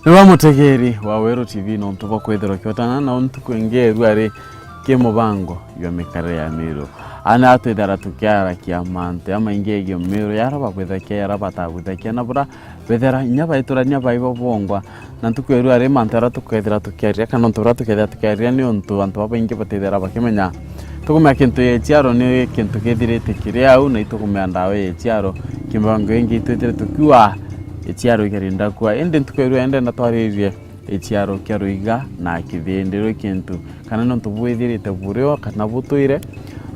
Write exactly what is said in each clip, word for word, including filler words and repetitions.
Niwe mutegeri wa Weru T V nontu bwa kwithirwa kiotana na ntuku ingi erua ri ki mubango jwa mikarire ya Miru. Ana twithira tukiarakia mantu jamaingi egie Miru, yara babwithakia, yara batabwithakia, na bura bethera inya baiturania baibo bongwa. Na ntuku erua ri mantu ara tukethira tukiariria, kana untu bura tukethira tukiariria ni untu antu babaingi batithira bakimenya. Tukumea kintu ya ichiaro ni kintu kithirite kiri au, na itukumea ndawa ya ichiaro. Kimbango ingi itwithire tukiwa ichiaro ikarinda kua. Indi ntuku erua ende na twaririe ichiaro kia Ruiga na Kithii, ndiro kintu kana nontu bwithirite burio kana butwire.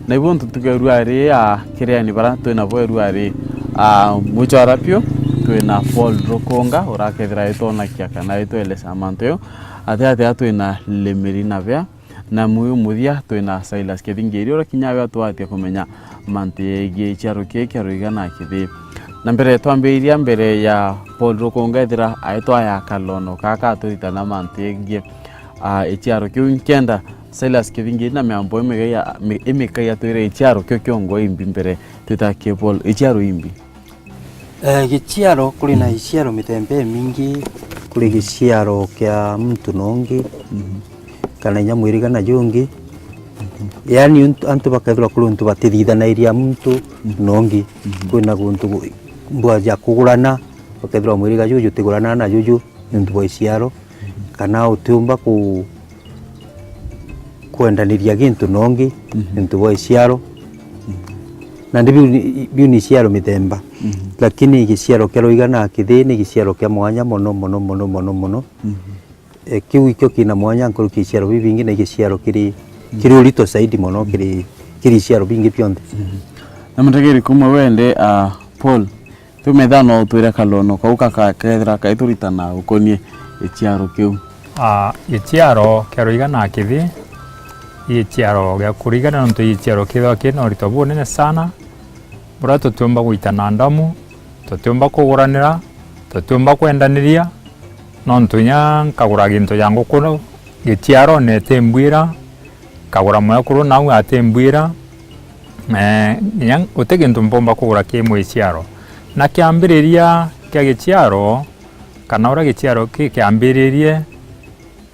Na ibu ntu tukerua ri a kiriani bara twina bo erua ri a mwichora piu, twina Paul Rukunga urakethira aitwonakia kana aitwelesa mantu yo. Ati ati twina Lemeri na bea. Na mwiu muthia twina Silas Kithingiri, uria kinya we atwatia kumenya mantu yegie ichiaro kii kia Ruiga na Kithii. Na mbere twambiria mbere ya Paul Rukunga ethira aitwa ya kalono kaka aturitana mantu yegie, ah, ichiaro kiu. Nkenda Silas Kithingiri na miambo imikai ya, mi-, imikai atwire ichiaro kio kiongo imbi mbere twita ki Paul, ichiaro imbi. Eh, giciaro, kuri na iciaro mithemba imingi, kuri giciaro kia muntu na ungi, kana inya mwiriga na jungi. Yaani, untu, antu bakethirwa kuri untu batithithanairia muntu na ungi. Kwina guntu gu-, mbua ja kugurana, bakethirwa mwiriga juju jutigurana na juju niuntu bwa iciaro. Kana utiumba ku-, kwendaniria gintu na ungi niuntu bwa iciaro. Nandi biu ni, biu ni iciaro mithemba. Lakini giciaro kia Ruiga na Kithii ni giciaro kia mwanya mono, mono, mono, mono, mono. Eh, kiu ikio kina mwanya nkuruki iciaro bibingi na giciaro kiri, kiri urito zaidi mono kiri, kiri iciaro bingi bionthe. Na mutegeri kuma wende, ah, Paul, Tumetha no utwire kalono kau kaka kethira kaituritana ukonie giciaro kiu. Ah, giciaro kia Ruiga na Kithii, i giciaro gia kurigana nontu i giciaro kithagwa kina urito bunene sana, buria tutiumba gwitana ndamu, tutiumba kuguranira, tutiumba kwendaniria, nontu inya nkagura gintu ja nguku giciarone itimbwira, nkagura mwekuru nau atimbwira, eh, inya guti gintu mpumba kugura ki mwiciaro. Na kiambiriria kia giciaro, kana uria giciaro ki kiambiririe,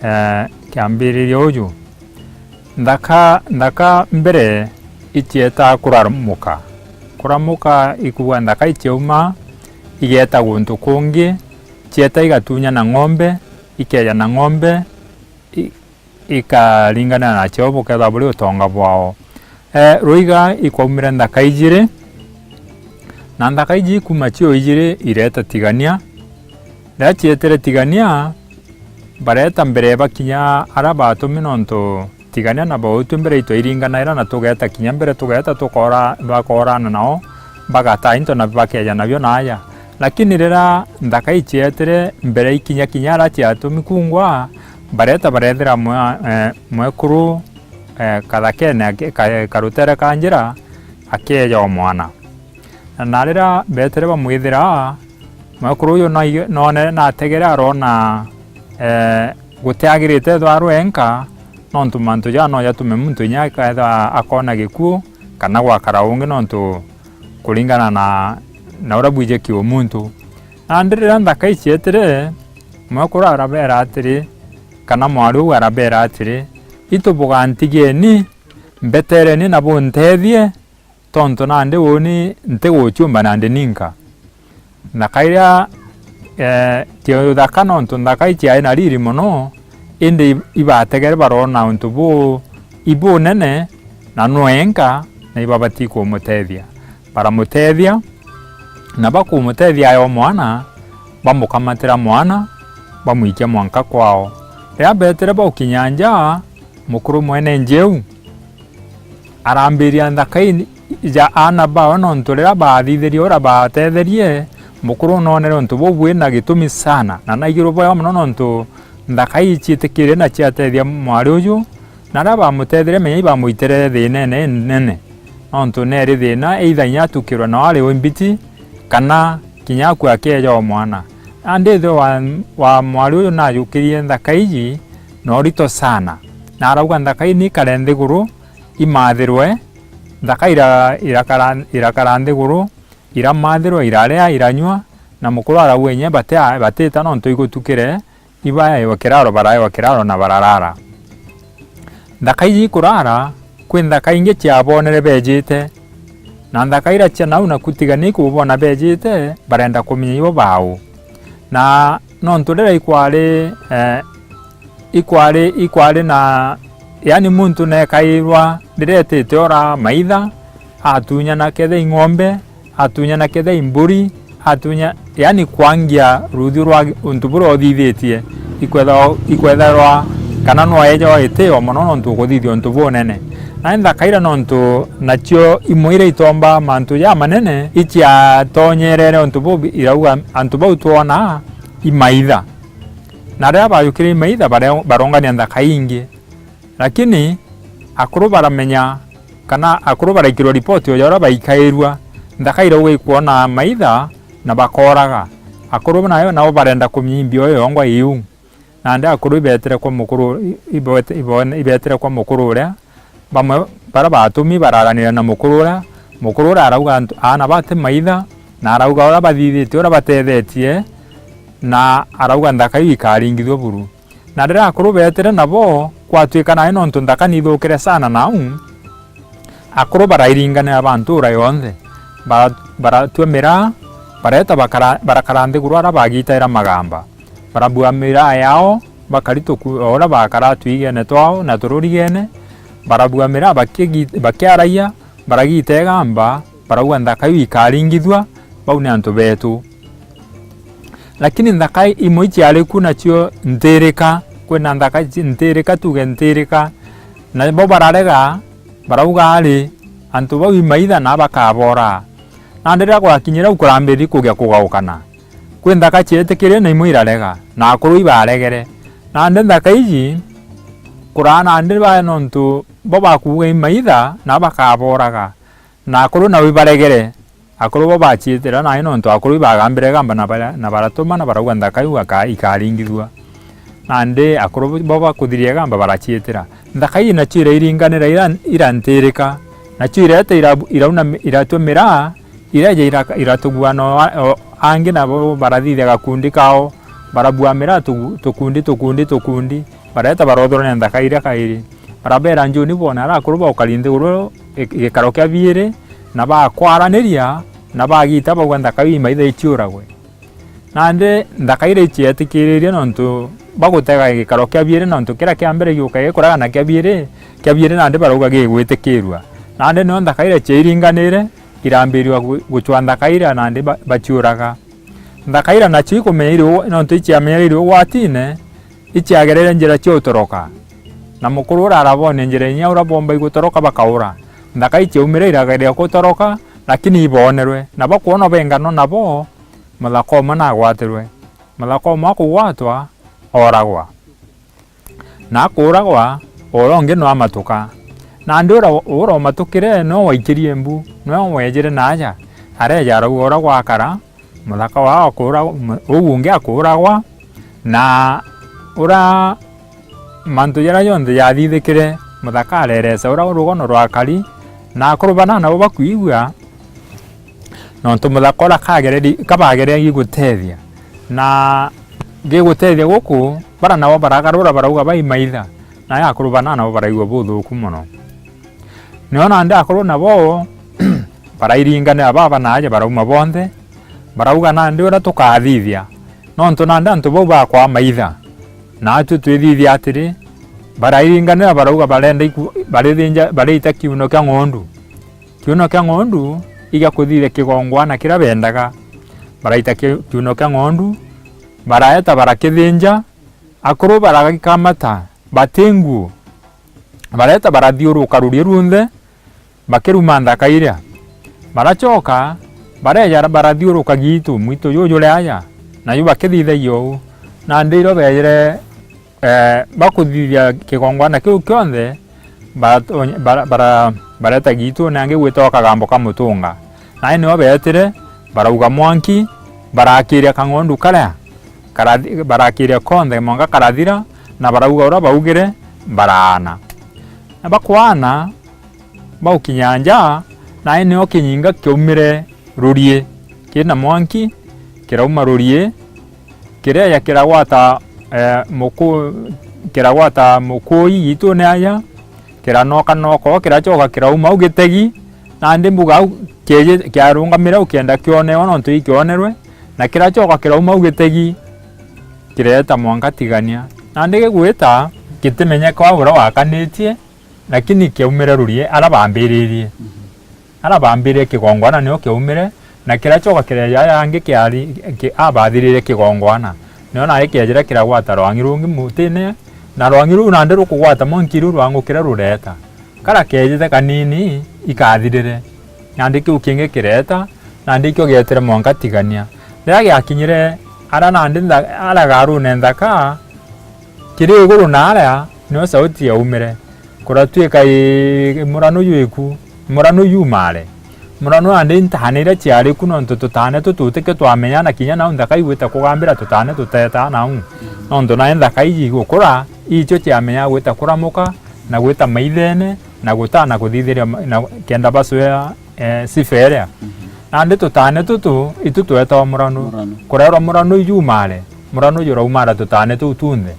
eh, kiambiririe uju, nthaka, nthaka mbere icietaa kuramuka. Kuramuka ikuuga nthaka iciauma, igeeta guntu kungi, cieta igatunya na ng'ombe, ikeeja na ng'ombe, i-, ikaringana na cio bukethirwa buri utonga bwao. Eh, Ruiga ikwaumire nthaka ijiri, na nthaka iji ikuma cio ijiri ireeta Tigania. Riria cietire Tigania, bareeta mbere bakinya aria batumi, nontu Tigania na bautwi mbere itwairinganaira na tugeeta kinya mbere, tugeeta tukoora, bakoorana nao, bagataa into na bakeeja nabio naaja. Lakini riria nthaka icietire mbere ikinya kinya aria ciatumi kungwa, bareeta bareethira mwa-, eh, mwekuru, eh, kathakene aki-, ka-, karutere ka njira, akieeja o mwana. Na, na riria beetire bamwithira, mwekuru uju nai-, noonere, nategere aroona, eh, gutiagirite ethwa arwe enka, nontu mantu jaa no jatume muntu inya akethwa akoona gikuu, kana gwakara ungi, nontu kuringana na, na uria bwiji kiumuntu. Nandi riria nthaka icietire, mwekuru arabeera atiri, kana mwari uu arabeera atiri, "Itu bugantigeni, mbetereni na bunteethie, tontu nandi uuni ntiguciumba nandi ninka." Nthaka iria, eh, ti uthaka nontu nthaka iciaari na riri mono, indi ibategere baroona untu buu ibunene na nwenka na ibabati kumuteethia. Baramuteethia, na bakumuteethia ayo mwana, bamukamatira mwana, bamwikia mwanka kwao. Riria beetire baukinya nja, mukuru mwene nja iu arambiria nthaka i-, ja aana bawe, nontu riria baathithirie uria baateetherie, mukuru noonere untu buu bwina gitumi sana, na naigirwe bwega mono, nontu nthaka ii ciitikirie na ciateethia mwari uju, na aria baamuteetherie menya ibamuitire thiinene inene, nontu neeri thiina either inya atukirwe nao ari o imbiti, kana kinya akua akieeja o mwana. Nandi ithe wa, wa mwari uju najukirie nthaka iji na urito sana, na arauga, "Nthaka ii nikare nthiguru, imathirwe." Nthaka ira-, irakara, irakara nthiguru, iramathirwa, iraria, iranyua, na mukuru arauga inya batia-, batita nontu igutukire Ibaewa kiraro, baraewa kiraro na bararara. Nthaka iji ikurara, kwi nthaka ingi ciabonere bejite, na nthaka iria cia nau naku tiga ni kubona bejite, barenda kumenya ibo bau. Na nontu riria ikwari, eh, ikwari, ikwari na, yani, muntu nekairwa riria etite ora maitha, atunyana ketha ing'ombe, atunyana ketha imburi, atunya, yani, kwangia ruthiu rwa untu buria uthithitie, ikwetha-, ikwetherwa kana nwaeja itio mono nontu ukuthithia untu bunene. Na nthaka iria nontu nacio imwe iria itomba mantu jamanene, iciatonyerere untu buu irauga, antu bau twona imaitha. Na riria bajukire imaitha, bare-, barongania nthaka ingi. Lakini akuru baramenya, kana akuru baraikirwa ripoti o ja uria baikairua, nthaka irauga ikwona maitha na bakooraga. Akuru nayo nabo barenda kumenya imbio iyo yongwa iu. Nandi akuru ibetire kwa mukuru, i-, iboete-, ibone-, ibetire kwa mukuru uria, bamwe baria batumi bararanira na mukuru uria, mukuru uria arauga antu, aana bati maitha, na arauga uria bathithitie, uria batethetie, na arauga nthaka iu ikaringithua buru. Na riria akuru beetire nabo, gwatuika nae nontu nthaka niithukire sana nau, akuru barairinganira ba ntuura yonthe, bara-, baratua miraa, bareeta bakara-, barakara nthiguru aria bagitaira magamba. Barabua miraa yao, bakari tuku-, o uria bakara twigene twao na tururigene, barabua miraa bakigi-, bakiaragia, baragita igamba, barauga, "Nthaka iu ikaringithua, bau ni antu beetu." Lakini nthaka imwe iciari ku nacio ntirika, kwina nthaka ici ntirika, tuge ntirika, nabo bararega, barauga ari, "Antu bau imaitha na bakaboora." Nandi riria gwakinyire au kurambiririe kugia kugaukana. Kwi nthaka cietikirie na imwe irarega, na akuru ibaregere. Nandi nthaka iji, kuraa nandi bae nontu bo bakuuga imaitha na bakabooraga. Na akuru nabo ibaregere, akuru bo baciitira, nae nontu akuru ibagambire igamba na bara-, na baratuma na barauga nthaka iu aka-, ikaringithua. Nandi akuru bo bakuthiria igamba baraciitira. Nthaka ii nacio irairinganira ira-, irantirika, nacio ireeta ira-, irauna mi-, iratua miraa, ireeja ira-, iratugua no a-, o, angi nabo barathithia gakundi kao, barabua miraa tugu-, tukundi, tukundi, tukundi, bareeta barothorania nthaka iria kairi. Barabeera, "Njuni bwone aria akuru baukari nthiguru i-, gikaro kia biiri, na bakwaraniria, na bagita bauga nthaka iu imaitha iciuragwe." Nandi nthaka iria icietikiririe nontu bagutega gikaro kia biiri, nontu kiria kia mbere giuka gikuraga na kia biiri, kia biiri nandi barauga gigwitikirua. Nandi nio nthaka iria ciairinganire, irambiriria gu-, gucwa nthaka iria nandi ba-, baciuraga. Nthaka iria nacio ikumenya iri u-, nontu iciamenyereire ugwatine, iciagereire njira cia utoroka. Na mukuru uria arabonia njira inya uria boomba igutoroka bakaura. Nthaka iciaumire irageria gutoroka, lakini iboonerwe. Na bakwona bengano nabo, muthaka umwe nagwatirwe. Muthaka umwe akugwatwa, ooragwa. Na akuuragwa, uria ungi no amatuka. Nandi uria, uria umatukire no waikirie mbu, nwe weejire naaja, areeja arauga uria gwakara, muthaka wao akuuragwa, mu-, uu ungi akuuragwa, na uria mantu jaria jonthe jathithikire, muthaka arereca uria rugono rwakari, na akuru bana nabo bakwigua, nontu muthaka uria kagereri-, kabagereri gigutethia. Na gigutethia guku, bara nabo baragarura barauga baimaitha, nayo akuru bana nabo baraigua buthuku mono. Nio nandi akuru nabo barairinganira baba na aja barauma bonthe, barauga, "Nandi uria tukathithia, nontu nandi antu bau bakwa maitha, naatwi twithithia atiri." Barairinganira barauga barenda iku-, barithinja, barita kiuno kia ng'ondu. Kiuno kia ng'ondu igia kuthithia kigongwana kiria bendaga. Baraita ki-, kiuno kia ng'ondu, baraeta barakithinja, akuru baragikamata, bati nguo, bareeta barathiuruka rurie runthe, bakiruma nthaka iria. Baracoka, bareeja barathiuruka gitu, mwitu juu juri aja, naju bakithithagia uu. Nandi irio beejire, eh, bakuthithia kigongwana kiu kionthe, baratonya-, bara-, bara-, bareeta gitu, na angi gwita o kagambo ka mutunga. Nae nio beetire, barauga mwanki, barakiria kang'ondu karia, karathi-, barakiria konthe mwanka karathira, na barauga uria baugire, baraana. Na bakwaana, baukinya nja, nae nio kinyinga kiaumire rurie, kina mwanki, kirauma rurie, kireeja kiragwata Eh, muku-, kiragwata mukui itune aja, kiranoka noko, kiracoka kirauma au gitegi, nandi mbuga au kieje-, kiarungamira ukienda kionewa nontu ikionerwe, na kiracoka kirauma au gitegi, kireeta mwanka Tigania. Nandi gigwita, gitimenyeka uria wakanitie, lakini kiaumire rurie ara bambiririe. Ara bambiririe kigongwana nio kiaumire, na kiracoka kireeja aja angi kiari-, ki-, abathiririe kigongwana. Nio nari kiejire kiragwata rwangi rungi mutine, na rwangi ruu nandi rukugwata mwanki riu rwangukire rureeta. Kara keejite kanini ikathirire, nandi kiu kingi kireeta, nandi ikio gietire mwanka Tigania. Riria giakinyire ara nandi ntha-, ara gaarune nthaka, kiri iguru na aria, nio sauti yaumire. Kuratuika ii, murano jwiku, murano jumare. Murano nandi ntaane iria ciari ku, nontu tutaane tutu tikio twamenya, na kinya nau nthaka igwite kugambira tutaane tuteetaa nau. Nontu nae nthaka iji igukura, icio ciamenya gwita kuramuka, na gwita maithene, na gutana kuthithiria ma-, na kenda bacwea, eh, sifa iria. Nandi tutaane tutu, itu twetawa murano. Murano. Kurerwa murano ijumare, murano juraumara tutaane tuu tunthe.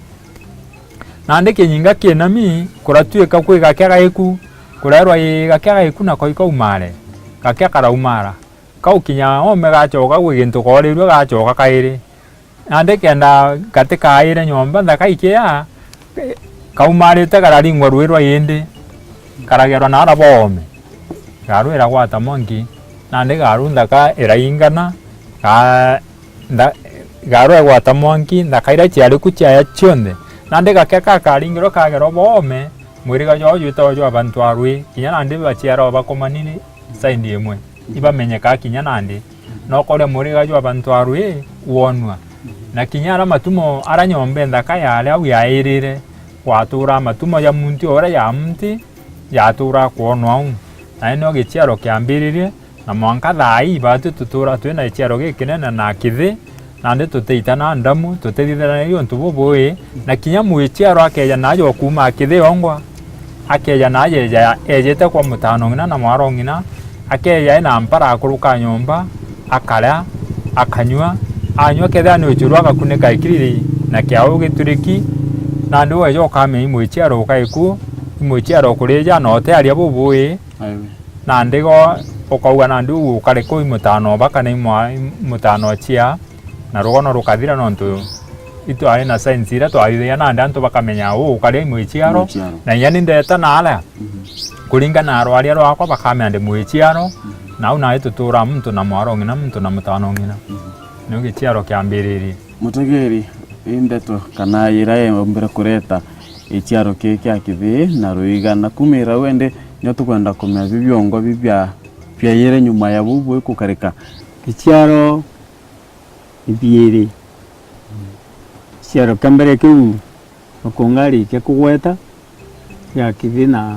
Nandi kinyinga kinami, kuratuika kwi gakea gaiku, kurerwa ii gakea gaiku nako ikaumare, gakea karaumara. Kau kinya oome gacoka gwi gintu koorirue gacoka kairi. Nandi kenda gati kaaire nyomba nthaka ikia, kaumarite kararingwa rui rwa indi, karagerwa naara boome. Garu iragwata mwanki, nandi garu nthaka iraingana, ga-, ntha-, garu egwata mwanki, nthaka iria ciari ku ciaya cionthe. Nandi gakea kakaringirwe kagerwa boome, mwiriga jwao jwitagwa jwa bantu a rui, kinya nandi baciarwa bakomaniri side imwe, ibamenyekaa kinya nandi. Nokoria mwiriga jwa bantu a rui wonua. Na kinya ara matumo ara nyomba nthaka yari au yairire, gwaturaa matumo ja muntu uria ja mti, jaturaa kwonwa au. Nayo nio giciaro kiambiririe, na mwanka thaa ii baatwi tutura twina giciaro gikinene na kithi, nandi tutiitana ndamu, tutithithanagia untu bubui, na kinya mwiciaro akeeja naaja o kuuma kithi yongwa, akeeja naaja eeja, eejite kwa mutano ng'ina na mwaro ng'ina, akeeja ena mpara akuruka nyomba, akaria, akanyua, anyua kethira ni ucuru agakunika ikiriri na kiau gituriki, nandi weeja ukamenya i mwiciaro ukai ku, i mwiciaro ukurija na utiaria bubui, Aiwe. Nandi go ukauga nandi uu ukare kuu i mutano ba kana i mwa-, i mutano cia, na rugono rukathira nontu itwari na signs iria twathithagia nandi antu bakamenya uu ukare i mwiciaro, Mwiciaro. Na inya ni ndeta na aria. Mhm. Kuringana na rwaria rwakwa bakamenya ndi mwiciaro, mhm, na au nai tutura muntu na mwaro ng'ina, muntu na mutano ng'ina. Mhm. Niu giciaro kiambiririe. Mutegeri, i ndeto kana ira yombire kureta giciaro kii kia Kithii na Ruiga, na kumira au indi nio tukwenda kumenya bibiongwa bibia biaire nyuma ya buu bwikukarika. Giciaro ni biiri. Giciaro kia mbere kiu Makunga arikia kugweta, gia Kithii na,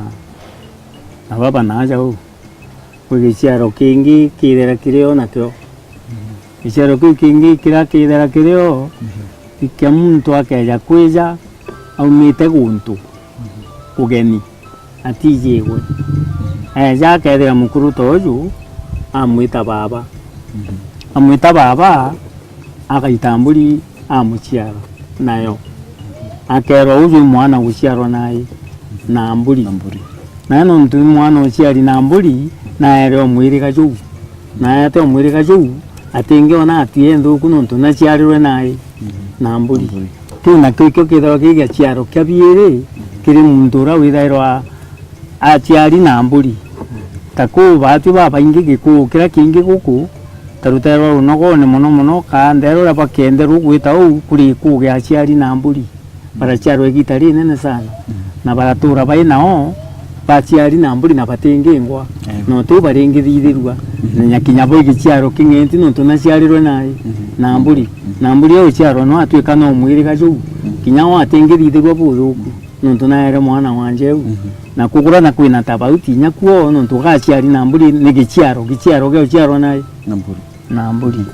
na baba naaja uu. Kwi giciaro kingi kiithera kiri o nakio. Giciaro kiu kingi kiria kiithera kiri o, ni kia muntu akeeja kwija aumite guntu kugeni, atijigwe. Eeja akethira mukuru ta uju, amwita baba. Amwita baba, agaita mburi amuciara nayo. Akeerwa, "Uju i mwana guciarwa nai na mburi." Na mburi. Nae nontu i mwana uciari na mburi, naere o mwiriga juu. Nae ate o mwiriga juu, atingiona atwi enthuku nontu naciarirwe nai na mburi. Na mburi. Kiu nakio ikio kithagwa kiri giaciaro kia biiri kiri muntu uria withairwa aciari na mburi. Ta kuu baatwi babaingi gikuu kiria kingi guku, ta rutere rwa runogone mono mono, kaa ndeere uria bakeenderwa gwita uu kuri gikuu gia aciari na mburi. Baraciarwa igiita rinene sana, na baratuura bai nao baciari na mburi na batingingwa, na utiu baringithithirua. Na kinya bo igiciaro king'enti nontu naciarirwe nai na mburi. Na mburi iu iciarwa no atwika no mwiriga juu, kinya o atingithithirua buthuku. Nontu naere mwana wanje u. Na kugurana kwina tabauti inya kuo, nontu ugaciari na mburi ni giciaro, giciaro gia uciarwa nai? Na mburi. Na mburi.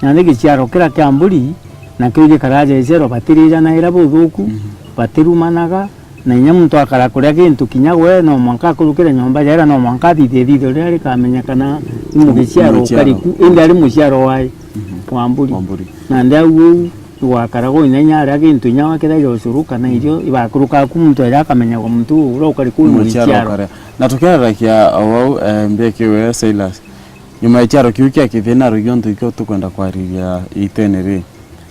Na ni giciaro kiria kia mburi, nakio gikaraja giciaro batirija na ira buthuku, batirumanaga, na inya muntu akara kuria gintu kinya gwe, no mwanka akurukire nyomba jaira, no mwanka athithie thitho riria rikamenyekana ni mugiciaro ukari ku, indi ari muciaro wai? Wa mburi. Wa mburi. Nandi au uu, Gwakara gwa inya inya aria gintu inya wakira irio ucuruka na irio ibakuruka ku muntu aria akamenyagwa muntu uu uria ukari kuu Muciaro mwiciaro. Ukaria. Na tukiararakia o wau, eh, mbia kiwe Silas. Nyuma ya ciaro kiu kia Kithina rugi untu ikio tukwenda kwariria itene ri.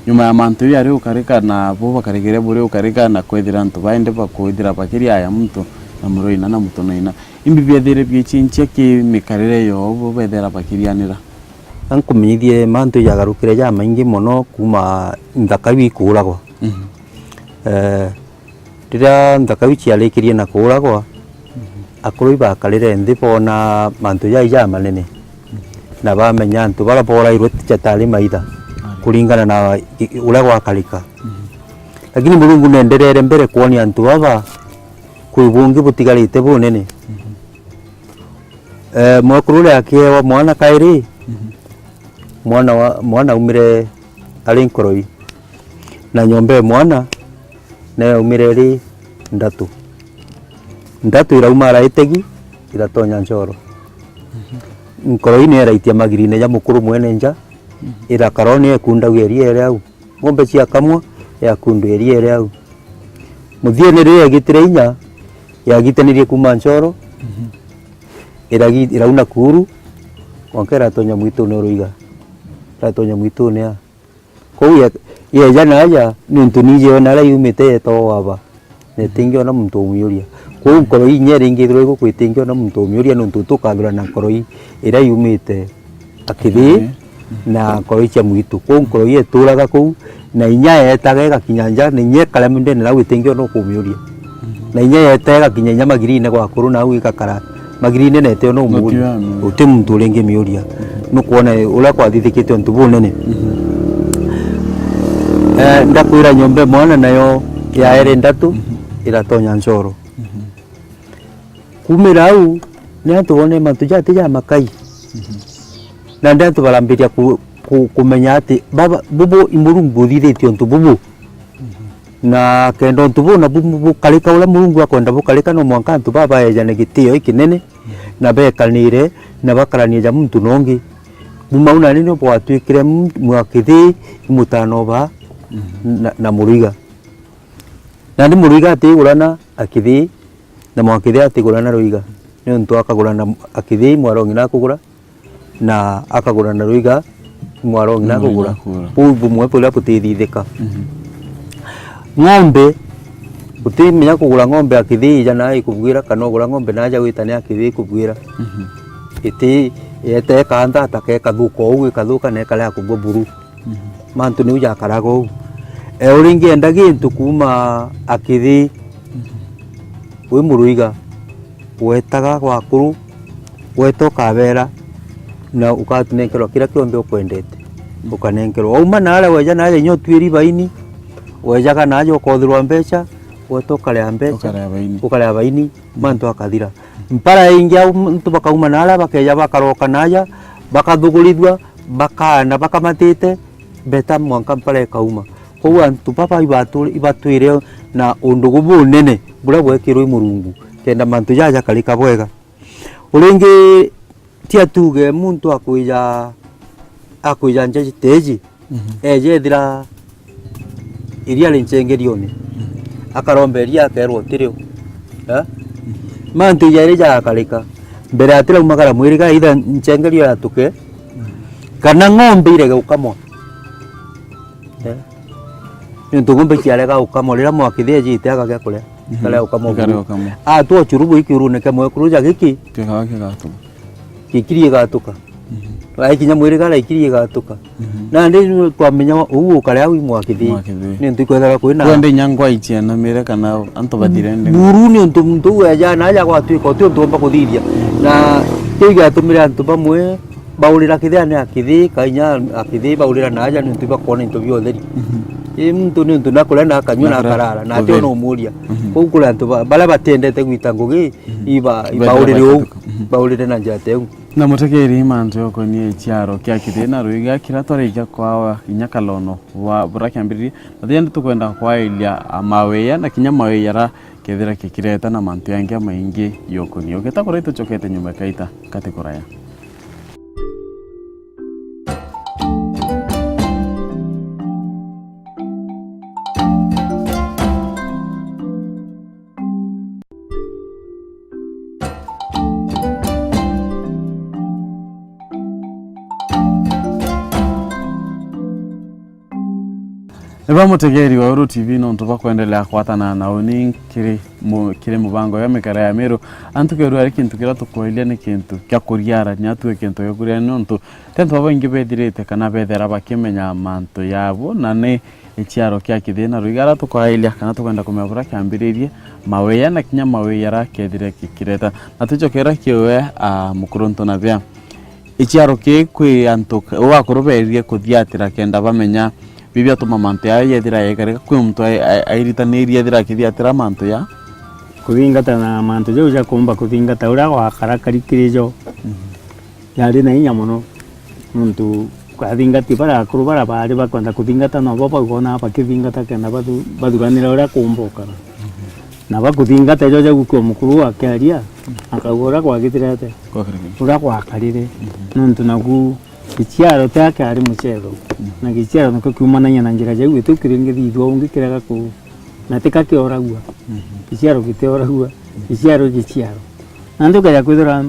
Nyuma ya mantu iu ari ukarika na bo bakarikire buri ukarika na kwithira antu baindi bakwithira bakiriaya muntu na muruina na mutunaina. Imbi biethire biichinchia ki mikarire yoo bo bethira bakirianira? Ankumenyithie mantu jagarukire jamaingi mono kuuma nthaka iu ikuuragwa. Mhm. Eh, riria nthaka iu ciarikirie na kuuragwa, mhm, akuru ibakarire nthi boona mantu jai jamanene, mhm, na bamenya antu baria boorairwe ti jatari maitha, aye, kuringana na i-, uria gwakarika. Mhm. Lakini Murungu neenderere mbere kwonia antu baba kwi bungi butigarite bunene. Mhm. Eh, mwekuru uria akiewa mwana kairi, mhm, mwana wa, mwana aumire ari nkoroi, na nyomba e mwana nayo yaumire iri ndatu. Ndatu irauma ara itegi, iratonya ncoro. Mhm. Nkoroi niyo iraitia magirine ja mukuru mwene nja, mhm, irakara o niyo ikundagia iria iri au. Ng'ombe ciakamwa, yakundu iria iri au. Muthiene riria yagitire inya, yagitanirie kuuma ncoro, mhm, iragi-, irauna kuuru, mwanka iratonya mwitune o ruiga. Iratonya mwitune a. Kou ye-, yeeja naaja, niuntu niiji yona aria yumite yeeta o aba. Na itingiona muntu umiuria. Kwou nkoroi inya iringithirwa iguku itingiona muntu umiuria, niuntu tukathurana nkoroi iria yumite Akithii, mhm, na nkoroi cia mwitu. Kwou nkoroi ituraga kuu, na inya yeetaga igakinya nja, na inya ikara ndene nau itingiona ukumiuria. Mhm. Na inya yeeta igakinya inya magirine gwa akuru, nau igakara magirine na itiona umuuria. Guti muntu uringimiuria. Mhm. Nukwona uria kwathithikite untu bunene. Mhm. Eh, ndakwira nyomba e mwana nayo yaere ndatu, mhm, iratonya ncoro. Mhm. Kuumira au, ni antu boone mantu jati ja makai. Mhm. Nandi antu barambiria ku-, ku-, kumenya ati baba, bubu i Murungu uthithitie untu bubu. Mhm. Na kenda untu buu nabu bu-, bukarika uria Murungu akwenda bukarika, no mwanka antu baba baejane gitio ikinene, mhm, na bekanire, na bakarania ja muntu na ungi. Kuuma au nandi nio bwatwikire mu-, Mwakithii i mutano ba, mhm, na, na Muruiga. Nandi Muruiga atigurana Akithii, na Mwakithii atigurana Ruiga. Niuntu akagurana Akithii, mwarong'i na akugura, na akagurana Ruiga, mwarong'i na akugura. Kuu bumwe buria butithithika. Mhm. Ng'ombe, utimenya kugura ng'ombe Akithii ija na ikubwira, kana ugura ng'ombe na aja wita ni Akithii ikubwira. Mhm. Iti, yete ikantha ataka ikathuka uu, ikathuka na ikaria kugwa buru. Mhm. Mantu niu jakaraga uu. E, uringienda gintu kuuma Akithii, mhm, wi Muruiga, wetaga gwa akuru, weta ukabera, na ukanenkerwa kiria kionthe ukwendete, mhm, ukanenkerwa. Wauma naaria weja naaja inya utuiri baini, wejaga naaja ukothirwa mbeca, weta ukarea mbeca, ukarea baini, ukarea baini, mantu akathira. Mpara ingi au antu bakauma naaria bakeja bakaroka naaja, bakathugurithua, bakaana bakamatite, beta mwanka mpara ikauma. Kwou antu baba ibatu-, ibatwire na undugu bunene buria bwekirwe i Murungu, kenda mantu jaja jakarika bwega. Uringi, tia tuge muntu akwija, akwija nja stage, mhm, eje ethira iria ri nchengerione, mhm, akaromba iria akerwa utirio. Eh? Mhm. Mantu jairi jagakarika. Mbere atiraumagara mwiriga, either nchengerio yatuke, mhm, kana ng'ombe irege gukamwa. Eh? Niuntu ng'ombe ciarega gukamwa, riria Mwakithii ejite agagia kuria, mhm, ikarega gukamwa. Ikarega buru. Gukamwa. Atwa ucuru buu ikiurune kia mwekuru ja giki. Kigaba kigatuka. Gikiri igatuka. Mhm. Aikinya mwiriga araikiri igatuka. Mhm. Nandi twamenya uu ukarea au i Mwakithii. Mwakithii. Niuntu ikwethagirwa kwina. Kwende inya ngwai cienamire kana antu bathire ndi. Buru niuntu muntu uu eja naaja gwatwika uti untu omba kuthithia. Na kiu giatumire antu bamwe baurira kithiani Akithii, ka inya Akithii baurira naaja niuntu ibakwona into bia utheri. Mhm. I muntu niuntu nakuria na akanyua na akarara, na ationa umuria. Mhm. Kwou kuri antu ba-, baria batiendete gwita ngugi, mhm, iba-, ibaurire uu, mhm, baurire na njira ta iu. Na mutegeri mantu jokonie ciaro kia Kithii na Ruiga kiria twarikia kwa inya kalono wa buria kiambiririe, na thiende tukwenda kwairia mawia na kinya mawia ara kethira kikireta na mantu yangi amaingi yokonie. Ugeta kuria itucokete nyuma kaita kati kuraya. Ni ba mutegeri wa Uru T V nontu bwa kwendelea kwatana na uni kiri mu-, kiri mubango ya mikara ya Miru. Antu keru ari kintu kiria tukwairia ni kintu kia kuriarania, tu kintu kia kuriarania nontu ti antu babaingi bethirite kana bethera bakimenya mantu yabo, na ni iciaro kia kithina ruigara tukwairia kana tukwenda kumenya buria kiambiririe, mawia na kinya mawia aria kethire gikireta. Na twicokera kiwe, a, mukuru Ntunabia. Iciaro kii kwi antu k-, uu akuru beerie kuthiatira kenda bamenya bibiatuma mantu jaa jethira jekarika. Kwi muntu ai-, ai-, airitanirie ethira akithiatira mantu jaa? Kuthingata na mantu jau ja kuumba kuthingata uria gwakarakari kiri jo. Mhm. Jari na inya mono. Nontu athingati baria akuru baria baari bakwenda kuthingata nobo bau boonaa bakithingata kenda bathu-, bathuranira uria kuumba ukara. Mhm. Na bakuthingata jo jau kwi mukuru akiaria, akauga uria kwagithirete. Kwakarire. Uria gwakarire. Mhm. Nontu nagu giciaro ti akiari mucetho. Mhm. Na giciaro nikio kiumanagia na njira jau, gitiu kiringithithua ungi kirega ku-, na ti ka kioragua. Mhm. Giciaro gitioragua. Mhm. Giciaro i giciaro. Na nandi ukeja kwithira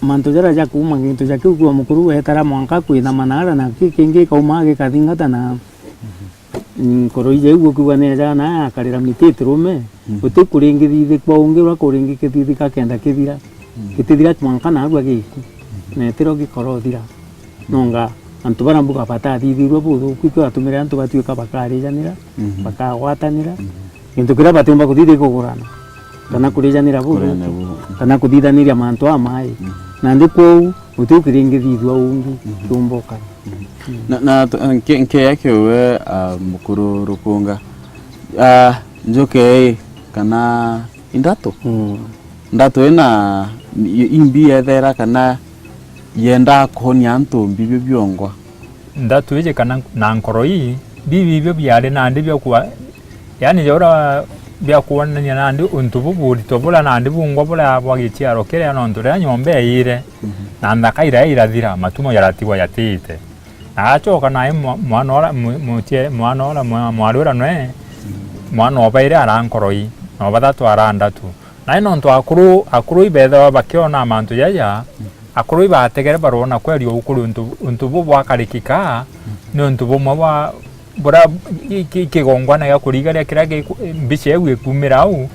mantu jaria ja kuuma gintu ja kiu kwi mukuru wetara mwanka kwinama naara, na ki kingi ikaumaa gikathingata na Mhm. Mm, nkoro ija iu ukiuga neja na akarira miti itirume, mhm, guti kuringithithikwa ungi uria kuringikithithika kenda kithira. Mhm. Gitithira mwanka narua giku. Mhm. Na itiro gikorothira. Nonga antu baria mbuga batathithirwe buthuku, ikio atumire antu batuika bakarijanira, mhm, bakagwatanira. Mhm. Gintu kiria batiumba kuthithia i kugurana, kana, mhm, kurijanira buthuku, kurijanira buthuku, kana kuthithaniria mantu amai. Mhm. Nandi kwou, guti kiringithithua ungi, mhm, kiumba ukara. Mhm. Na, na t-, nke-, nkeya kiuwe, ah, mukuru Rukunga. Ah, njuke ii, kana indatu? Mm. Ndatu ina i-, imbi yethera kana yenda kuhonia antu mbi bio biongwa? Ndatu iji kana na nkoro ii, bibi bio biari nandi bia kwa-, yaani, ja uria bia kwonania nandi untu bu burito buria nandi bungwa buria bwa giciaro kiria, nontu riria nyomba eire, mhm, na nthaka iria irathira, matumo jaratigwa jatiite. Na acoka nae mwa-, mwana uria mu-, mucie-, mwana uria mwa-, mwari uria nwe, mhm, mwana obairi ara nkoro ii, na obathatu ara ndatu. Nae nontu akuru, akuru ibethagwa bakiona mantu jaja, mhm, akuru ibategere barona kweri uu kuri untu, untu bu bwakarikika, mhm, ni untu bumwe bwa buria i-, i-, kigongwana gia kurigaria kiria giku-, mbica iu ikumira au, mhm,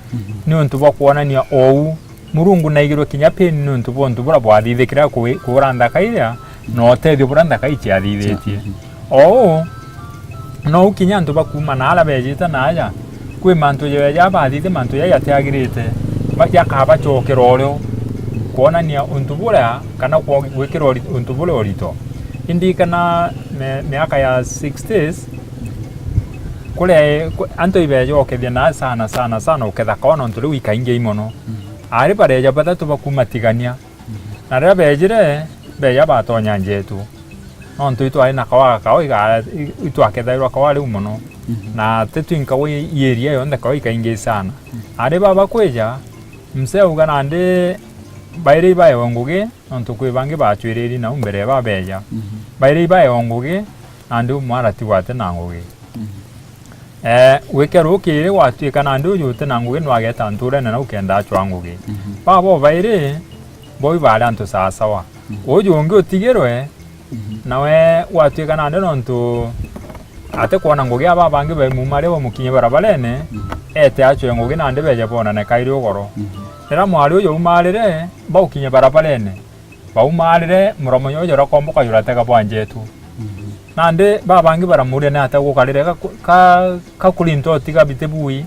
ni untu bwa kwonania ou Murungu naigirwe kinya pain ni untu bwa untu buria bwathithikire ku-, kuura nthaka iria, na utethio buria nthaka ii ciathithitie. Mhm. Ou, nou kinya antu bakuuma naara beejite naaja, kwi mantu jeeja baathithi mantu jaja jatiagirite, ba-, jakabacokera urio, kwonania untu buria, kana kwo-, gwikira uri-, untu buria urito. Indirikana mi-, miaka ya sixties, kuria, ku-, antu ibeejokethia naa sana, sana, sana uketha kawa nontu riu ikaingi mono. Mm. Aari bareeja bathatu bakuuma Tigania. Mhm. Na riria beejire, beeja batonya Njetu. Nontu itwari na kawa gakao iga-, i-, itwakethairwa kawa riu mono. Mhm. Na ti twinka gwi i area yonthe kawa ikaingi sana. Mhm. Aari baba kwija, mzee auga nandi bairi ibaewe ngugi, nontu kwi bangi baacwiriri nau mbere ya babeeja. Mhm. Bairi ibaewe ngugi, nandi umwe aratigwa ati na ngugi. Mhm. Eh, gwikea rukiri gwatuika nandi uju uti na ngugi nwageta nturene nau kenda acwa ngugi. Mhm. Baba obairi, bo ibaari antu sawasawa. Mhm. Uju ungi utigirwe, mhm, nawe gwatuika nandi nontu atikwona ngugi, aba bangi baimuma riu bamukinye barabarene, mhm, eete acwe ngugi nandi beeje bonane kairi ugoro. Mhm. Riria mwari uju aumaarire, baukinye barabarene, baumaarire, muromo juju jurakomboka juratega bwa Njetu. Mhm. Nandi babangi baramuuria ni atia gukarire gaku-, ka-, gakuri nto tiga biti bui.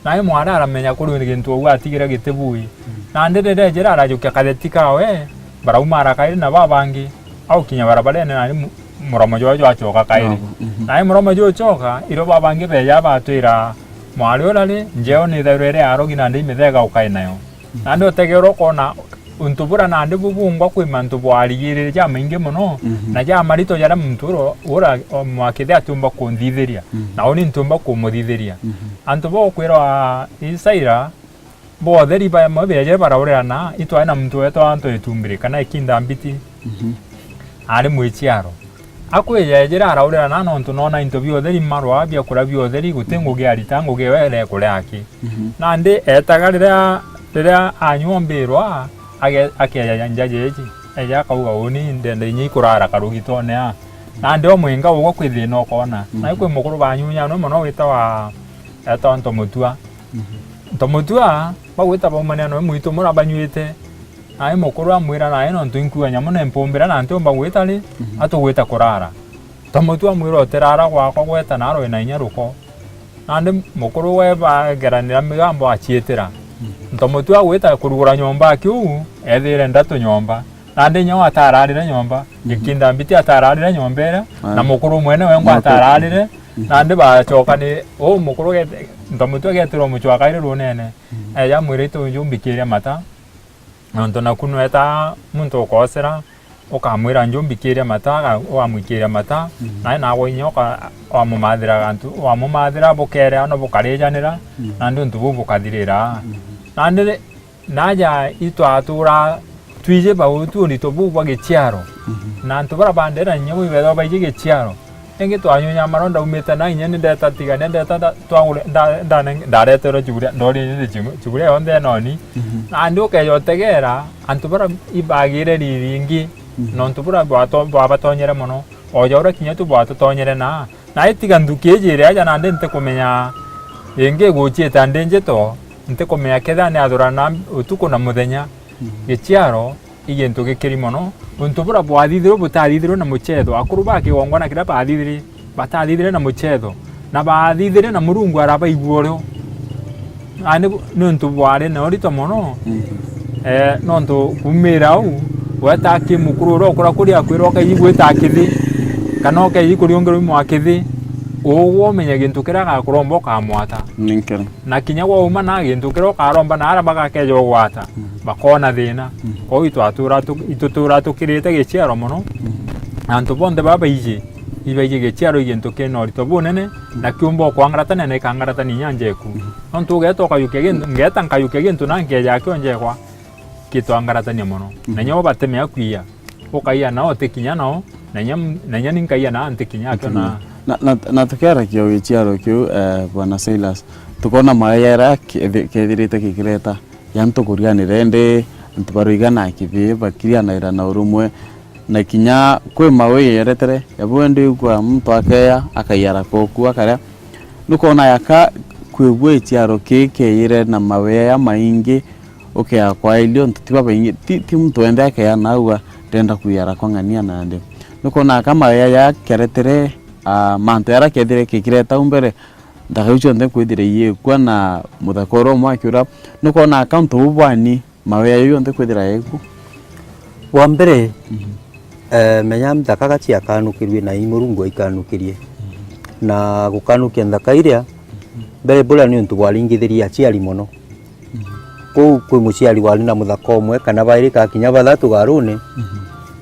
Nae mwari aramenya kuri gintu uu atigire giti bui. Mhm. Nandi riria eejire arajukia katheti kawe, baraumaara kairi na babangi, aukinya barabarene nandi mu-, muromo jwawe jwacoka kairi. Bravo. Mhm. Nae muromo jucoka, irio babangi beeja batwira mwari uria ri, njeo ni ithairwe iri arogi nandi imithega ukai nayo. Mhm. Nandi utegeera ukoona untu buria nandi bubungwa kwi mantu bwarigirire jamaingi mono, mhm, na jamarito jaria muntu ura, ura, o, mwakithe atiumba kunthithiria, mhm, na uni ntiumba kumuthithiria. Mhm. Antu ba ukwirwa Isaira, ba utheri bamwe beejire baraurira na itwari na muntu weetwa Anto Itumbiri, kana Ikinda Mbiti. Mhm. Aari mwiciaro. Akwija eejire araurira na nontu noona into bia utheri marwa, biakuria bia utheri, guti ngugi arita, ngugi ewe erekuria aki. Mhm. Nandi eetaga riria, riria anyua mbirwa, age-, akeeja njaja iji. Eeja akauga, "Uuni ndenda inya ikuraara karugitone aa." Nandi o mwinga ugwe kwi thina ukoona. Mhm. Na kwi mukuru banyunyanwe mono witawa, etawa Ntomutua. Mhm. Ntomutua, bagwita baumania noe mwitu mura banyuite. Nae mukuru amwira, nae nontu inkuua nyamu na impumbira na ntiumba gwita ri, mhm, atugwita kurara. Ntomutua amwira, utirara gwakwa, gweta narwe na inya ruko. Nandi mukuru we bageranira migambo aciitira. Mhm. Ntomutua agwita kurugura nyomba akiu, ethire ndatu nyomba. Nandi inya we atararire nyomba, mhm, Gikinda Mbiti atararire nyomba iria, ah, na mukuru mwene wengwa atararire, mhm, nandi bacokani, uu mukuru gete-, Ntomutua agetirwa mucwakairi runene. Mhm. Eja amwira, itu njumbikiria mata, nontu naku nweta muntu ukoocera, ukamwira, njumbikiria mata, aga-, ugamwikiria mata, mhm, nae nagwe inya uka-, wamumathira gantu, wamumathira bukere ano bukarijanira, mhm, nandi untu buu bukathirira. Mhm. Nandi Naja itwatuura twiji bautu untu buu bwa giciaro. Mhm. Na antu baria bandera inya bwibethwa baiji giciaro. Ingi twanyunya maronda umite na inya ni ndeta tiga, ni ndeta nda-, twagure, nda-, ndane-, ndareterwe chuburia, ndori ni chubu-, chuburia yonthe enoni. Mhm. Nandi ukeja utegera, antu baria ibagire riri ingi, mhm, nontu buria bwato-, bwabatonyere mono. Oja uria kinya tu bwatutonyere na, na itiga nthuki iji iri aja nandi ntikumenya, ingi iguciite ndi njito, ntikumenya kethira ni athurana utuku na muthenya. Mhm. Giciaro i gintu gikiri mono. Untu buria bwathithirwe butathithirwe na muchetho. Akuru ba kigongwana kiria bathithiri, batathithire na muchetho, na baathithire na Murungu arabaigua urio. Nandi bu-, niuntu bwari na urito mono, mhm, eh, nontu kuumira au, weta ki mukuru uria ukura kuri akwirwa ukeeji gwita kithi, kana ukeeji kuriungirwa imwa kithi, ugwe umenye gintu kiria agakuromba ukamwata. Ni nkere. Na kinya gwauma na gintu kiria ukaromba na aria bagakeja ugwata, mhm, bakoona thina. Mhm. Kwou itwatura tu-, itutura tukirite giciaro mono. Mhm. Na antu bonthe baba baiji, ibaiji giciaro i gintu kina urito bunene, na kiumba ukwangaratania na ikangaratania inya njeku. Mhm. Nontu ugeeta ukajukia gintu, ngeeta nkajukia gintu na nkeja akio njekwa, gitwangaratania mono. Mhm. Na inya bo batemea kwia, ukaiya nao utikinya nao, na inya, na inya ni nkaiya nao ntikinya akio na. Na, na, na tukiarakia o giciaro kiu, eh, Bwana Silas, tukoona mawe jaria kethi-, kethirite gikireta ya antu kuriganira, indi antu baroigana kithi, bakirianaira na urumwe, na kinya kwi mawe yeretere, ya bwe ndi kwa muntu akeya, akaiara koku, akaria. Nukoona yaka kwigua giciaro kii keyire na mawe jamaingi, ukea kwairia untu ti babaingi, ti, ti muntu wenthe akeya naua ndenda kwiara kwa ng'ania nandi. Nukoona yaka mawe jakeretere, ah, mantu jaria kethire kikireta u mbere, nthaka iu cionthe kwithira iikua na muthaka uria umwe akiura. Nukoona aka untu buu bwani, mawe jau jonthe kwithira yaikua. Bwa mbere, mhm, eh, menya nthaka ga ciakanukirie na i Murungu aikanukirie. Mhm. Na gukanukia nthaka iria, mhm, mbere buria ni untu bwaringithirie aciari mono. Mhm. Kuu kwi muciari wari na muthaka umwe kana bairi kana kinya bathatu garuni, mhm,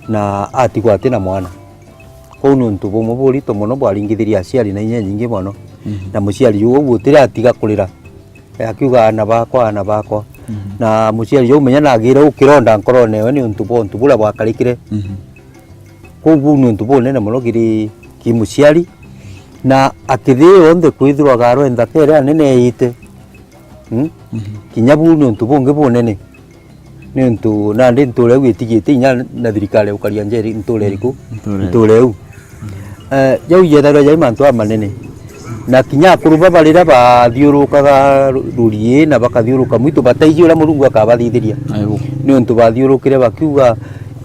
na atigwa ati na mwana. Kuu ni untu bumwe burito mono bwaringithirie aciari na inya nyingi mono. Mhm. Na muciari uu gutiratiga kurira, akiuga, "Aana bakwa, aana bakwa." Mhm. Na muciari uu menya nagire ukironda nkorone ewe ni untu bwa untu buria bwakarikire. Mhm. Kuu buu ni untu bunene mono kiri ki muciari. Na akithi yonthe kwithirwa garwe nthaka iria nene iite. Mm? Mhm. Kinya buu ni untu bungi bunene. Niuntu nandi ntuura iu itigite inya na thirikari ya gukaria njeri ntuura iriku? Ntuura iu. Ntuura iu. Eh, jau yethagirwa jai mantu jamanene. Na kinya akuru baba riria bathiurukaga ru-, rurii na bakathiuruka mwitu, bataiji uria Murungu akabathithiria. Aibu. Niuntu bathiurukire bakiuga,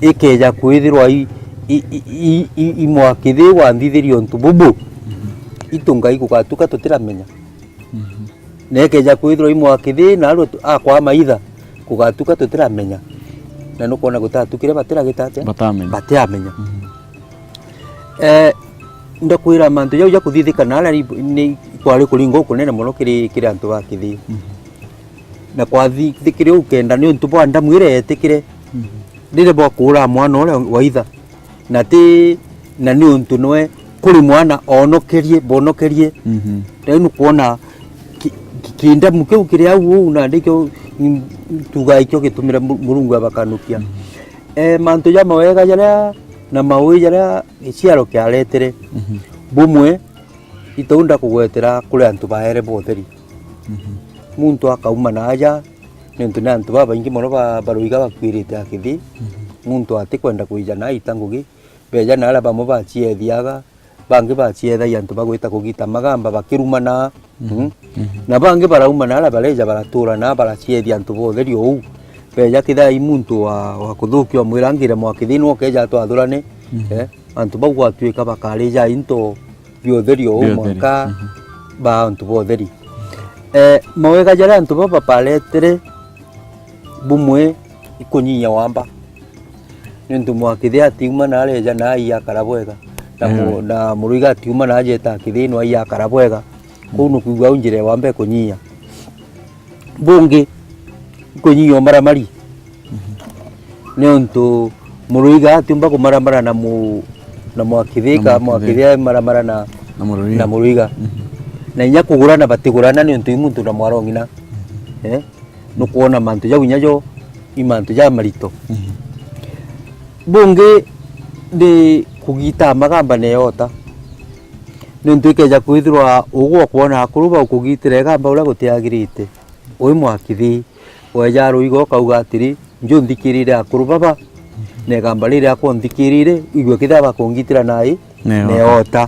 ikeja kwithirwa i, i, i, i, i, imwakithi wanthithiria untu bubu, mhm, itu Ngai gugatuka tutiramenya. Mhm. Na ikeja kwithirwa imwakithi na arua tu-, akwa maitha, kugatuka tutiramenya. Na nukwona gutatukire batiragita atia? Batamenya. Batiamenya. Mhm. Eh, ndakwira mantu jau ja kuthithika na aria ni kwari kuringa ukunene mono kiri, kiri antu ba kithi. Mhm. Na kwathithikire ukenda ni untu bwa ndamu iria yetikire, mhm, riria bwa kuura mwana uria wa itha. Na ti, na ni untu noe kuri mwana onokerie, bonokerie. Mhm. Riu nukwona ki-, ki-, kindamu kiu kiri au uu, na ndikio, mm, tuga ikio gitumire Mu-, Murungu abakanukia. Mhm. Eh, mantu ja mawega jaria na maui jaria giciaro kiaretere, mhm, bumwe, itau ndakugwetera kuri antu baere ba utheri. Mhm. Muntu akauma na aja, niuntu ni antu babaingi mono ba-, baroiga bakwirite akithi. Mhm. Muntu atikwenda kwija na aita ngugi, beja na aria bamwe baciethiaga, bangi baciethagia antu bagwita kugita magamba bakirumana. Mhm. Mm. Mhm. Na bangi barauma na aria bareja baratura na baraciethia antu ba utheri ou. Beja kithai muntu wa, wa kuthukia omwira ngire Mwakithii niwe ukeja atwathurane. Mhm. Eh, antu bau gwatuika bakarija into bia utheri ou. Bia utheri. Mwanka. Mhm. Ba antu ba utheri. Eh, mawega jaria antu baba baretere bumwe ikunyia wamba. Niuntu Mwakithii atiuma na areja na aiyakara bwega. Na mu-, Ewe. na Muruiga atiuma na ajeta Kithii no aiyakara bwega. Kuu nukwigua au njira ya wamba ikunyia. Bungi, ikunyia umaramari. Mhm. Niuntu Muruiga atiumba kumaramara na mu-, na Mwakithii. Na ka Mwakithii. Mwakithii aimaramara na, Na Muruiga. na Muruiga. Mhm. Na inya kugurana batigurana niuntu i muntu na mwarong'ina. Mhm. Eh? Nukwona mantu jau inya jo i mantu jamarito. Mhm. Bungi ni kugita magamba na eota. Niuntu ikeja kwithirwa ugwe ukwona akuru bau kugitira igamba uria gutiagirite. Ui Mwakithii, weja Ruiga ukauga atiri, nju nthikirire akuru baba, na igamba riri akwa nthikirire, igwe kithia bakungitira nai, Na eota. na eota.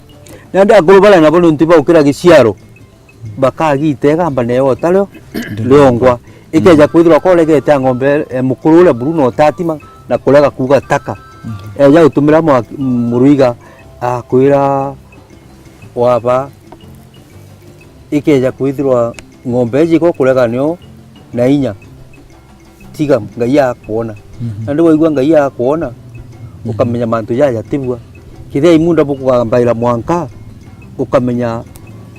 Nandi akuru baria nabo niuntu baukira giciaro, bakagita igamba na eota rio, riongwa. Ikeja kwithirwa koregete a ng'ombe, e, mukuru uria Bruno utatima na kurega kuuga taka. Mhm. Eja gutumira mwa-, Muruiga akwira waba, ikeja kwithirwa ng'ombe iji iko kurega nio na inya. Tiga Ngai akwona. Mhm. Nandi waigua Ngai akwona, Mhm. ukamenya mantu jaja tibua. Kithia imunda bukugambaira mwanka, ukamenya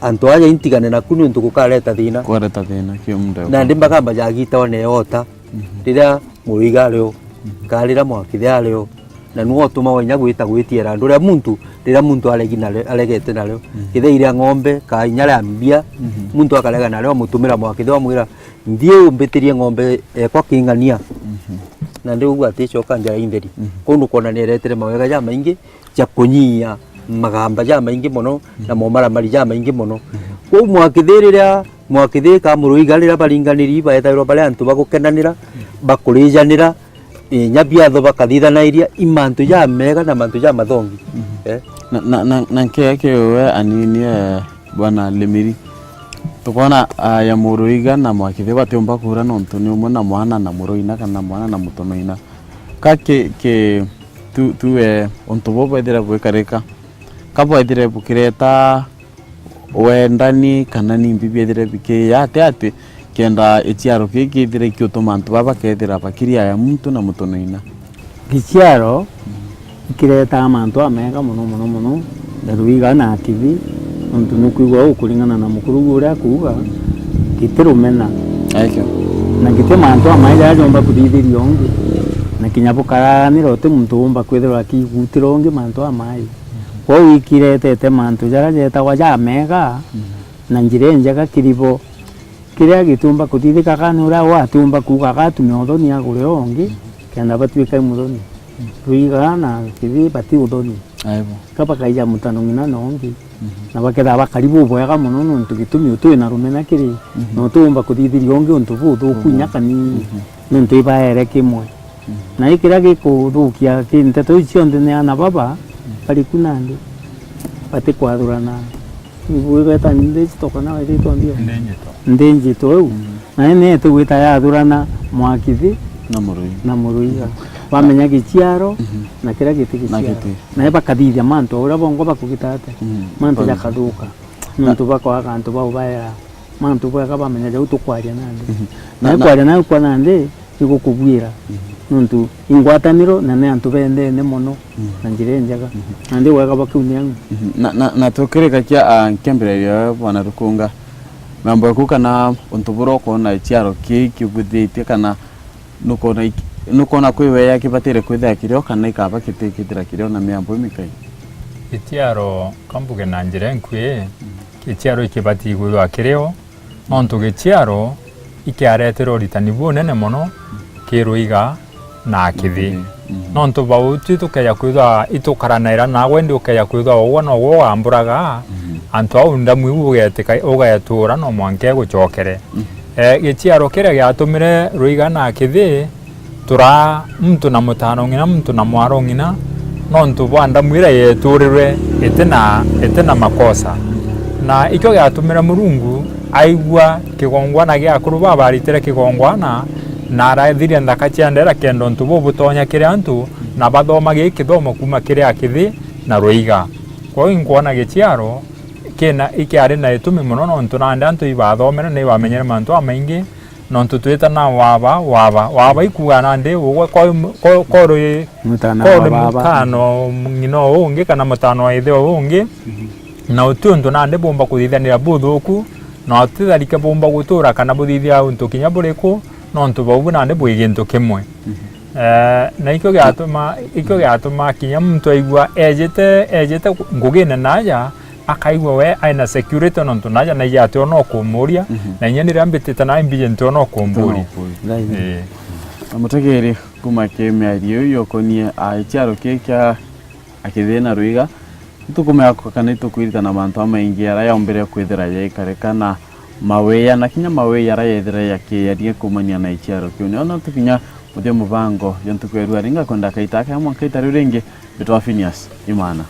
antu aja intigane naku niuntu gukareta thina. Kwareta thina, kio munda Nandi magamba jagitawa na eota, Mhm. riria Muruiga ario, Mhm. ka riria Mwakithii ario, na niwe utumawa inya gwita gwitiera andu riria muntu, riria muntu aregi nario, aregete nario. Mhm. Kithia iria ng'ombe, ka inya ria mbia, Mhm. muntu akarega nario, amutumira Mwakithii, amwira, "Nthii umbitirie ng'ombe ekwa king'ania." Mhm. Nandi ugua aticoka njara intheri. Mhm. Kuu nukwona nieretere mawega jamaingi ja kunyia magamba jamaingi mono, na Mhm. momaramari jamaingi mono. Mhm. Kwou Mwakithii riria, Mwakithii ka Muruiga riria baringaniri, baethairwa bari antu bagukenanira, Mhm. bakurijanira, inya biatho bakathithanairia, i mantu jamega na mantu jamathongi. Mhm. Eh? Na, na, na, na nkea kiu we anini, eh, Bwana Limiri. Tukwona, ah, ya Muruiga na Mwakithii batiumba kuura nontu ni umwe na mwana na Muruina kana mwana na Mutunuina. Ka ki, ki, tu, tu, eh, untu buu bwethire bwikarika, ka bwethire bukireta wendani kana ni mbi biethire bikiya ati ati kenda iciaro kii kithire kiutuma antu baba bakethira bakiri aya muntu na Mutunuina? Giciaro ikireta mantu amega mono, mono, mono, na Ruiga na Akithi, nontu nukwigua uu kuringana na mukuru uria akuuga, gitirumena. Aikio. Na giti mantu amai jaria jomba kuthithiria ungi, na kinya bukaraganira uti muntu umba kwithirwa akigutira ungi mantu amai. Kwou ikiretete mantu jaria jetagwa jamega, Mhm. na njira injega kiri bo. Kiria gitiumba kuthithika ka ni uria we atiumba kuuga agatume uthoni agure ungi, Mhm. kenda batuika i muthoni. Mhm. Ruiga na Kithi bati uthoni. Aibo. Ka bakaija mutano ng'ina na ungi. Mhm. Na bakethira bakari bubwega mono nontu gitumi uti na rumena kiri, Mhm. na utiumba kuthithiria ungi untu buthuku Mhm. inya kanini. Mhm. Nontu ibaere kimwe. Mhm. Na i kiria gikuthukia ki nteto iu cionthe ni ana baba, Mhm. bari ku nandi, batikwathurana. Ibu igweta nthi njito kana wetitwa mbio? Nthi njito. Nthi njito iu. Mhm. Na ni itigwita yathurana Mwakithi Na Muruiga. na Muruiga. Bamenya giciaro Mhm. na kiria giti Na giciaro. giti. Na bakathithia mantu uria bongo bakugita ate. Mhm. Mantu Bam- jakathuka. Na- Nontu bakwaga antu bau baera. Mantu bwega bamenya jau tukwaria nandi. Mhm. Na Na, na na kwaria nayo kwa nandi, igukugwira. Mhm. Nontu ingwataniro na ni antu bendene mono Mhm. na njira injega. Mhm. Nandi wega bwa kiu ni au. Mhm. Na, na, na tukirikakia, ah, nkembereria Bwana Rukunga, miambo yaku kana untu buria ukwona ciaro kii kibuthitie kana nukona ik-, nukona kwi wea kibatire kwithira kirio kana ikaba kitikithira kirio na miambo imikai? Giciaro, kambuge na njira inkui, Mhm. giciaro ikibati kwithwa kirio, nontu giciaro ikiaretera uritani bunene mono ki Ruiga na Kithi. Mhm. Nontu bau twi tukeja kwithwa itukaranaira nagwe, indi ukeja kwithwa ugwe nogwe ugamburaga, Mhm. antu au ndamu iu ugetika-, ugetura no mwanka igucokere. Mhm. Eh, giciaro kiria giatumire Ruiga na Kithi tura muntu na mutano ng'ina, muntu na mwaro ng'ina, nontu bwa ndamu iria yeeturirwe iti na, iti na makosa. Na ikio giatumire Murungu aigua kigongwana gia akuru baba aritire kigongwana, na arathiria nthaka cia ndera kenda untu bubutonya kiri antu, na bathoma giki kithomo kuuma kiri akithi na ruiga. Kwou inkwona giciaro kina, ikiari na itumi mono, nontu nandi antu ibathomere na ibamenyere mantu jamaingi, nontu twitana waba, waba, waba ikuuga nandi ugwe ko, ko, ko ri, Mutana ko wa ri baba. Mutana o ng'ina o ungi kana mutana wa ithe o ungi, na uti untu nandi bumba kuthithanira buthuku, na utitharike bumba gutura kana buthithia untu kinya buriku, nontu bau bu nandi bwi gintu kimwe. Eh, na ikio giatuma, ikio giatuma kinya muntu aigua ejite, ejite ngugine naja, akaigua we aina security nontu naja naija ati ona ukumuria, na inya niria mbitite na mbije nti ona ukumburia. Ii. Na mutegeri kuma ki miario iu yokonie, ah, iciaro ki kia akithina ruiga, itukumea kana itukwiritana mantu amaingi aria yombire kwithira yaikarika na mawia, na kinya mawia aria yethire yakiaria kumania na iciaro kiu. Nio nontu kinya muthia mubango jwa ntuku ya rua ringa kwenda kaita aka mwanka ita riu ringi, mbitwa Phineas Imana.